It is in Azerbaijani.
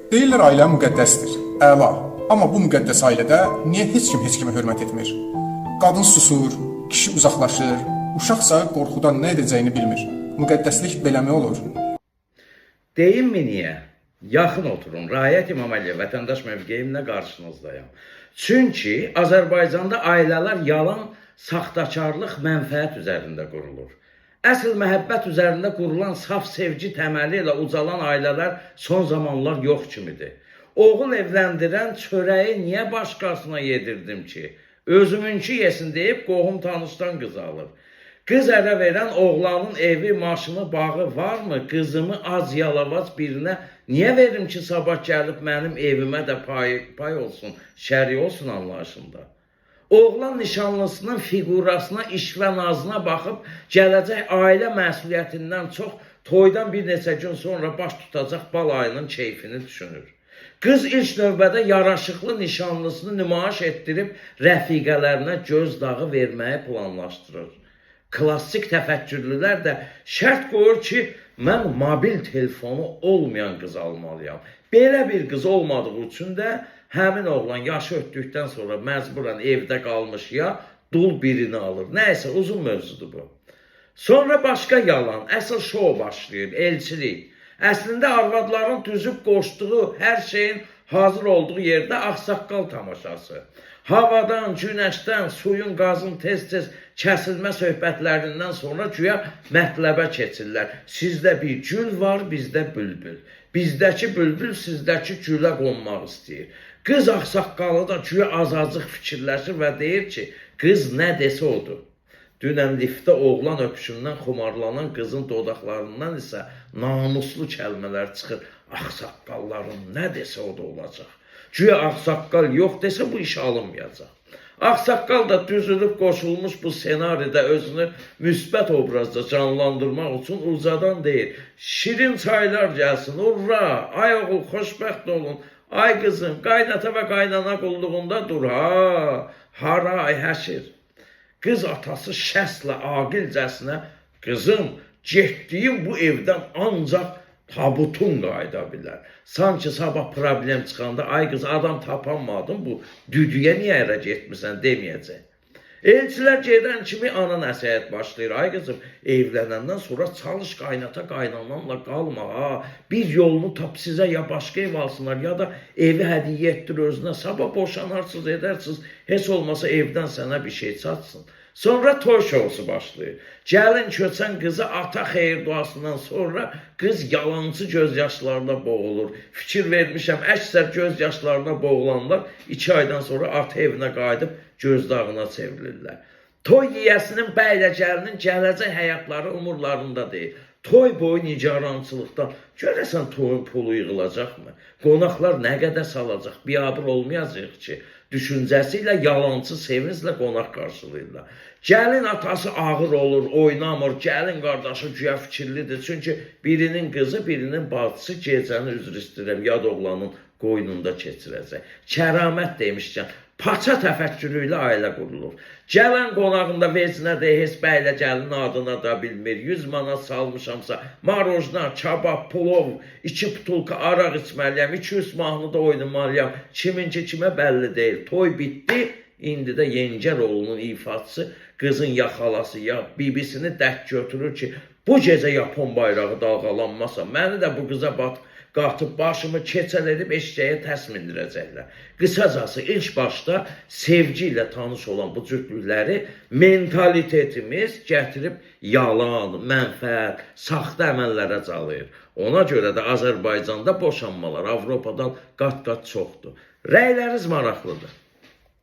Deyirlər ailə müqəddəsdir. Əla. Amma bu müqəddəs ailədə niyə heç kim heç kimə hörmət etmir? Qadın susur, kişi uzaqlaşır, uşaqsa qorxudan nə edəcəyini bilmir. Müqəddəslik beləmi olur? Deyimmi niyə? Yaxın oturun. Raiyət İmam Əliyev vətəndaş mövqeyimlə qarşınızdayam. Çünki Azərbaycanda ailələr yalan, saxtakarlıq, mənfəət üzərində qurulur. Əsl məhəbbət üzərində qurulan saf sevgi təməli ilə ucalan ailələr son zamanlar yox kimidir. Oğul evləndirən çörəyi niyə başqasına yedirdim ki? Özümünki yesin deyib qohum tanışdan qız alır. Qız ərə verən oğlanın evi, maşını, bağı varmı? Qızımı az yalavac birinə niyə verim ki, sabah gəlib mənim evimə də pay olsun, şərik olsun anlayışında. Oğlan nişanlısının fiqurasına, işvə nazına baxıb gələcək ailə məsuliyyətindən çox toydan bir neçə gün sonra baş tutacaq bal ayının keyfini düşünür. Qız ilk növbədə yaraşıqlı nişanlısını nümayiş etdirib rəfiqələrinə göz dağı verməyi planlaşdırır. Klassik təfəkkürlülər də şərt qoyur ki, mən mobil telefonu olmayan qız almalıyam. Belə bir qız olmadığı üçün də həmin oğlan yaşı ötdükdən sonra məcburən evdə qalmış ya dul birini alır. Nəysə, uzun mövzudur bu. Sonra başqa yalan, əsl şou başlayır, elçilik. Əslində arvadların düzüb qoşduğu hər şeyin hazır olduğu yerdə ağsaqqal tamaşası. Havadan, günəşdən, suyun, qazın tez-tez kəsilmə söhbətlərindən sonra güya mətləbə keçirlər. Sizdə bir gül var, bizdə bülbül. Bizdəki bülbül sizdəki gülə qonmaq istəyir. Qız ağsaqqalı da güya azacıq fikirləşir və deyir ki, qız nə desə odur. Dünən liftdə oğlan öpüşündən xumarlanan qızın dodaqlarından isə namuslu kəlmələr çıxır. Ağsaqqalların nə desə o da olacaq. Güya ağsaqqal yox desə bu iş alınmayacaq. Ağsaqqal da düzülüb qoşulmuş bu ssenaridə özünü müsbət obrazda canlandırmaq üçün ucadan deyir. Şirin çaylar gəlsin, urra, ay oğul xoşbəxt olun, ay qızım, qaynata və qaynana qulluğunda dur ha, haray həşir. Qız atası şəslə aqilcəsinə, qızım, getdiyim bu evdən ancaq tabutun qayıda bilər. Sanki sabah problem çıxanda, ay qız adam tapanmadın, bu düdüyə niyə ərə getmirsən deməyəcək. Elçilər gedən kimi ana nəsihət başlayır. Ay qızım, evlənəndən sonra çalış qaynata qaynananla qalma ha. Bir yolunu tap sizə ya başqa ev alsınlar, ya da evi hədiyyə etdir özünə. Sabah boşanarsınız, edərsiniz. Heç olmasa evdən sənə bir şey çatsın. Sonra toy şousu başlayır. Gəlin köçən qızı ata xeyir duasından sonra qız yalançı göz yaşlarına boğulur. Fikir vermişəm, əksər göz yaşlarına boğulanlar 2 aydan sonra ata evinə qayıdıb göz dağına çevrilirlər. Toy yiyəsinin bəylə gəlinin gələcək həyatları umurlarında deyil. Toy boyu nigarançılıqdan görəsən toyun pulu yığılacaqmı? Qonaqlar nə qədər salacaq? Biabır olmayacaq ki, düşüncəsi ilə yalancı sevinclə qonaq qarşılayırlar. Gəlin atası ağır olur, oynamır. Gəlin qardaşı güya fikirlidir. Çünki birinin qızı, birinin bacısı gecəni üzr istəyirəm, yad oğlanın qoynunda keçirəcək. Kəramət demişkən, paça təfəkkürü ilə ailə qurulur. Gələn qonağında vecinə də heç bəylə gəlin adına da bilmir. 100 manat salmışamsa, marojna, kabab, plov, 2 butulka araq içməliyəm, 200 mahnı da oynamalıyam. Kiminki kimə bəlli deyil. Toy bitdi. İndi də yengər oğlunun ifaçısı qızın ya xalası ya bibisini dək götürür ki, bu gecə Yapon bayrağı dalğalanmasa, məni də bu qıza qatıb başımı keçəl edib eşşəyə təs mindirəcəklər. Qısacası ilk başda sevgi ilə tanış olan bu cütlükləri mentalitetimiz gətirib yalan, mənfəət, saxta əməllərə calayır. Ona görə də Azərbaycanda boşanmalar Avropadan qat-qat çoxdur. Rəyləriniz maraqlıdır.